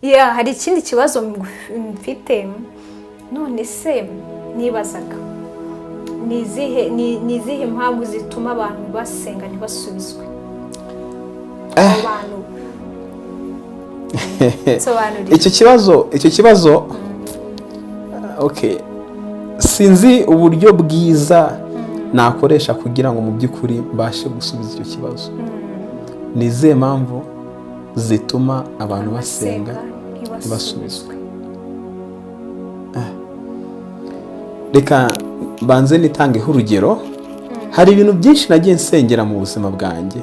Ya, hari ikindi kibazo mfite. None se nibazaga, ni izihe mpamvu zituma abantu basenga ntibasubizwe? Abo bantu, nsobanurira. Icyo kibazo, okay, sinzi uburyo bwiza nakoresha kugira ngo mu by'ukuri mbashe gusubiza icyo kibazo. Ni izihe mpamvu zituma abantu basenga ntibasubizwe? Reka mbanze nitangeho urugero. Hari ibintu byinshi nagiye nsengera mu buzima bwanjye.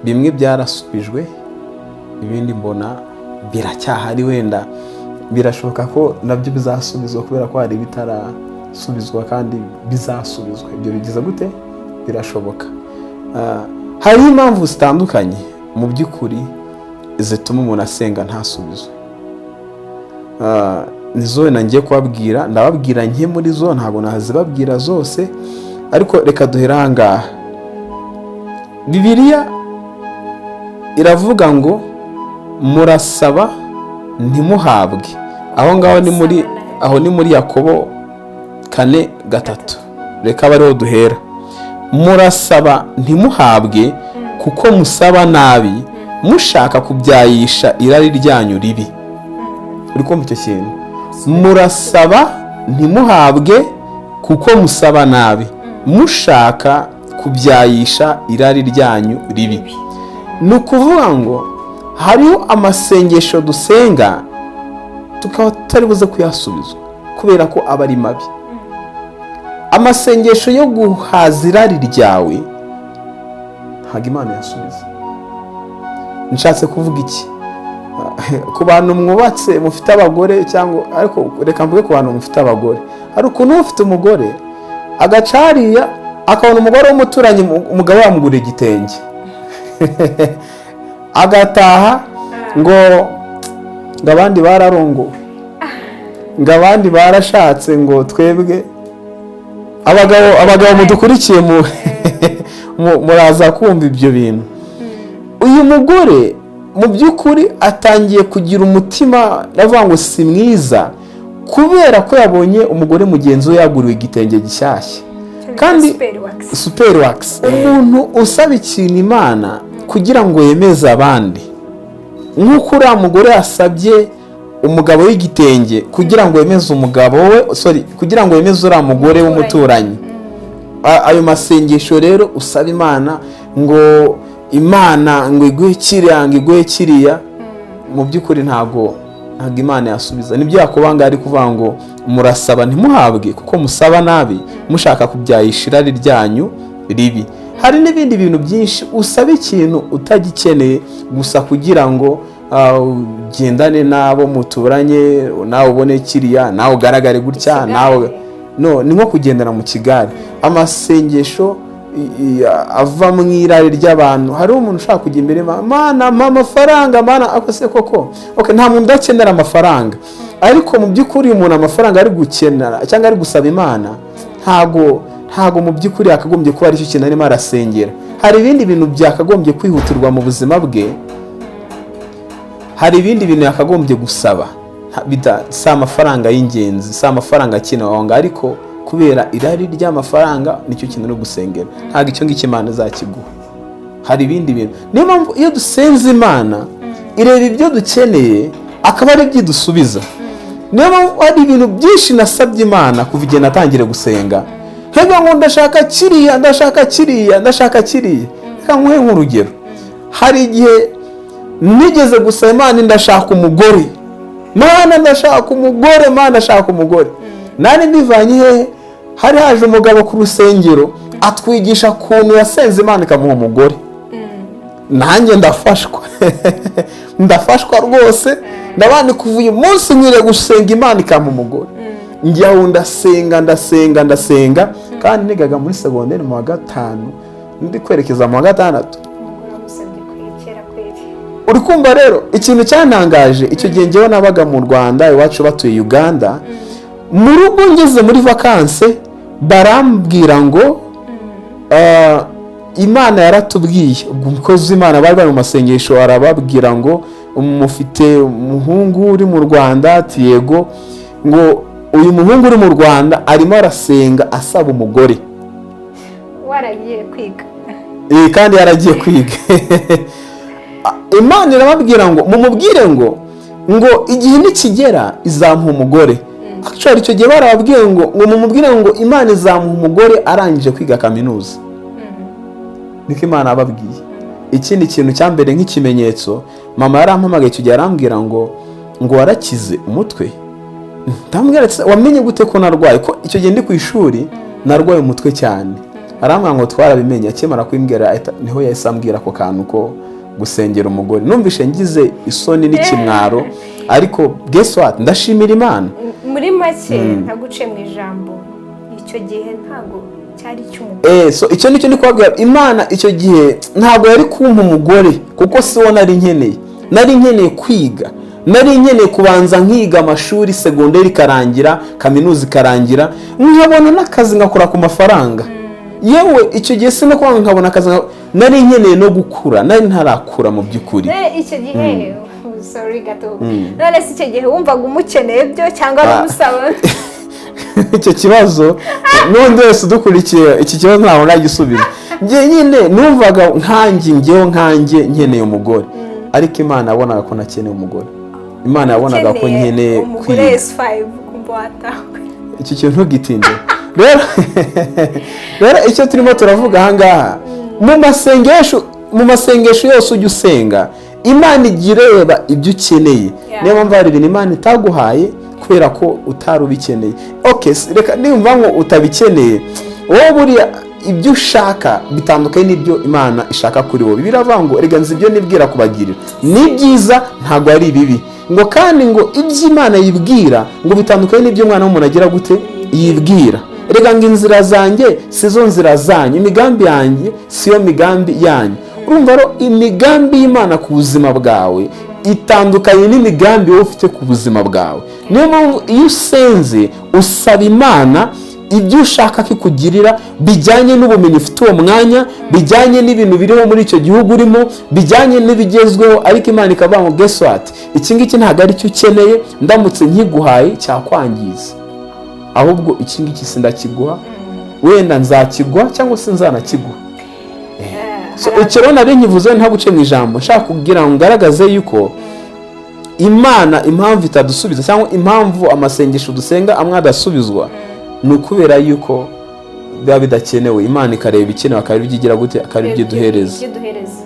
Bimwe byarasubijwe, ibindi mbona biracyahari. Wenda birashoboka ko nabyo bizasubizwa, kubera ko hari ibitarasubizwa kandi bizasubizwa. Ibyo bigize gute? Birashoboka. Hariho impamvu zitandukanye mu by'ukuri zituma umuntu asenga ntasubizwe. Nizo wenda ngiye kubabwira. Ndababwira nke muri zo, ntabwo nazibabwira zose, ariko reka duhere aha ngaha. Bibiliya iravuga ngo murasaba ntimuhabwe. Aho ngaho ni muri, aho ni muri Yakobo 4:3. Reka abe ariho duhera. Murasaba ntimuhabwe kuko musaba nabi, mushaka kubyayisha irari ryanyu ribi. Uri kumva icyo kintu? Murasaba ntimuhabwe kuko musaba nabi, mushaka kubyayisha irari ryanyu ribi. Ni ukuvuga ngo hariho amasengesho dusenga tukaba tutari buze kuyasubizwa kubera ko aba ari mabi. Amasengesho yo guhaza irari ryawe ntabwo Imana yasubiza. Nshatse kuvuga iki? Ku bantu mwubatse, mufite abagore, cyangwa, ariko reka mvuge ku bantu mufite abagore, hari ukuntu ufite umugore agaca hariya akabona umugore w'umuturanyi, umugabo yamuguriye igitenge, agataha ngo abandi bararongowe, ngo abandi barashatse, ngo twebwe abagabo mudukurikiye muraza kumva ibyo bintu. Uyu mugore mu by'ukuri atangiye kugira umutima, ndavuga ngo si mwiza, kubera ko yabonye umugore mugenzi we yaguriwe igitenge gishyashya kandi super wax. Umuntu usaba ikintu Imana kugira ngo yemeze abandi, nk'uko uriya mugore yasabye umugabo w'igitenge kugira ngo yemeze umugabo we, sorry, kugira ngo yemeze uriya mugore w'umuturanyi. Ayo masengesho rero usaba Imana ngo Imana ngo iguhe kiriya, ngo iguhe kiriya, mu by'ukuri ntabwo Imana yasubiza. Nibyo Yakobo ari kuvuga ngo murasaba ntimuhabwe kuko musaba nabi, mushaka kubyayisha irari ryanyu ribi. Hari n'ibindi bintu byinshi usaba ikintu utagikeneye, gusa kugira ngo ugendane n'abo muturanye, nawe ubone kiriya, nawe ugaragare gutya, nawe no ni nko kugendera mu kigare. Amasengesho ava mu irari ry'abantu. Hariho umuntu ushaka kujya imbere: "Mana, mpa amafaranga, Mana." Ako se koko, okay, nta muntu udakenera amafaranga, ariko mu by'ukuri uyu muntu amafaranga ari gukenera cyangwa ari gusaba Imana, ntago mu by'ukuri yakagombye kuba aricyo kintu arimo arasengera. Hari ibindi bintu byakagombye kwihutirwa mu buzima bwe, hari ibindi bintu yakagombye gusaba. Si amafaranga y'ingenzi, si amafaranga akenewe aho ngaho, ariko kubera irari ry'amafaranga nicyo kintu uri gusengera. Ntabwo icyo ngicyo Imana izakiguha. Hari ibindi bintu. Niyo mpamvu iyo dusenze Imana ireba ibyo dukeneye, akaba ari byo idusubiza. Niyo mpamvu hari ibintu byinshi nasabye Imana kuva igihe natangiye gusenga, nkavuga ngo ndashaka kiriya, ndashaka kiriya, ndashaka kiriya. Reka nkuhe nk'urugero. Hari igihe nigeze gusaba Imana: "Ndashaka umugore, Mana, ndashaka umugore, Mana, ndashaka umugore." Nani mbivanye hehe? Hari haje umugabo ku rusengero atwigisha ukuntu yasenze Imana ikamuha umugore. Nanjye ndafashwa, ndafashwa rwose. Ndabona kuva uyu munsi nkwiriye gusenga Imana ikampa umugore. Njyaho ndasenga, ndasenga, ndasenga, kandi nigaga muri segonderi mu wa gatanu, ndi kwerekeza mu wa gatandatu. Umugore wamusabye kwekera kweri. Uri kumva rero ikintu cyantangaje? Icyo gihe njyewe nabaga mu Rwanda, iwacu batuye Uganda. Mu rugo ngeze muri vacances barambwira ngo Imana yaratubwiye. Ubwo umukozi w'Imana bari bari mu masengesho arababwira ngo Mufite umuhungu uri mu Rwanda?" Ati: "Yego." Ngo uyu muhungu uri mu Rwanda arimo arasenga asaba umugore. Waragiye kwiga. Kandi yaragiye kwiga. Imana irababwira ngo mumubwire ngo igihe nikigera izamuha umugore. Actually, icyo gihe barababwiye ngo mumubwire ngo Imana izamuha umugore arangije kwiga kaminuza. Niko Imana yababwiye. Ikindi kintu cya mbere nk'ikimenyetso, mama yarampamagaye icyo gihe, arambwira ngo "Warakize umutwe?" Ndamubwira ati: "Wamenye gute ko narwaye?" Ko icyo gihe ndi ku ishuri, narwaye umutwe cyane. Arambwira ngo "Twarabimenye." Akimara kubimbwira, niho yahise ambwira ako kantu ko gusengera umugore. Numvishe ngize isoni n'ikimwaro, ariko guess what? Ndashimira Imana. Muri make, ntaguce mu ijambo, icyo gihe ntabwo cyari icy'umugore. So icyo nicyo ndi kubabwira. Imana icyo gihe ntabwo yari kumpa umugore, kuko si wo nari nkeneye. Nari nkeneye kwiga, nari nkeneye kubanza nkiga amashuri segonderi ikarangira, kaminuza ikarangira, nkabona n'akazi, ngakora ku mafaranga. Yewe, icyo gihe si no kuba nkabona akazi, nari nkeneye no gukura, nari ntarakura mu by'ukuri. Icyo gihe, sorry gato, none se icyo gihe wumvaga umukeneye byo cyangwa ari umusaba? Icyo kibazo n'undi wese udukurikiye, iki kibazo ntabwo nagisubiza. Njye nyine numvaga nkanjye, ngewe nkanjye nkeneye umugore, ariko Imana yabonaga ko nakeneye umugore. Imana yabonaga ko nkeneye umugore. Kwiga. S5 kumva watahwe. Icyo kintu ntugitinde. Rero icyo turimo turavuga ahangaha, mu masengesho yose ujya usenga, Imana ijya ireba ibyo ukeneye. Niyo mpamvu hari ibintu Imana itaguhaye kubera ko utari ubikeneye. Okay, reka nimba ngo utabikeneye wowe, buriya ibyo ushaka bitandukanye n'ibyo Imana ishaka kuri wowe. Biravuga ngo: "Rega nzi ibyo nibwira kubagirira, ni byiza, ntabwo ari ibibi." Ngo kandi ngo ibyo Imana yibwira ngo bitandukanye n'ibyo umwana w'umuntu agira gute? Yibwira. Rega ngo inzira zanjye si zo nzira zanyu, imigambi yanjye si yo migambi yanyu. Urumva rero, imigambi y'Imana ku buzima bwawe itandukanye n'imigambi wowe ufite ku buzima bwawe. Niyo mpamvu iyo usenze usaba Imana ibyo ushaka ko ikugirira bijyanye n'ubumenyi ufite uwo mwanya, bijyanye n'ibintu biriho muri icyo gihugu urimo, bijyanye n'ibigezweho, ariko Imana ikavuga ngo: "Guess what? Iki ngiki ntabwo ari cyo ukeneye. Ndamutse nkiguhaye cyakwangiza. Ahubwo iki ngiki sindakiguha, wenda nzakiguha cyangwa se nzanakiguha." So, icyo rero nari nkivuze ntaguce mu ijambo, nshaka kugira ngo ngaragaze yuko Imana impamvu itadusubiza cyangwa impamvu amasengesho dusenga amwe adasubizwa, ni ukubera yuko biba bidakenewe. Imana ikareba ikenewe, akareba ibyo igira gute, akareba ibyo iduhereza. Ibyo iduhereza.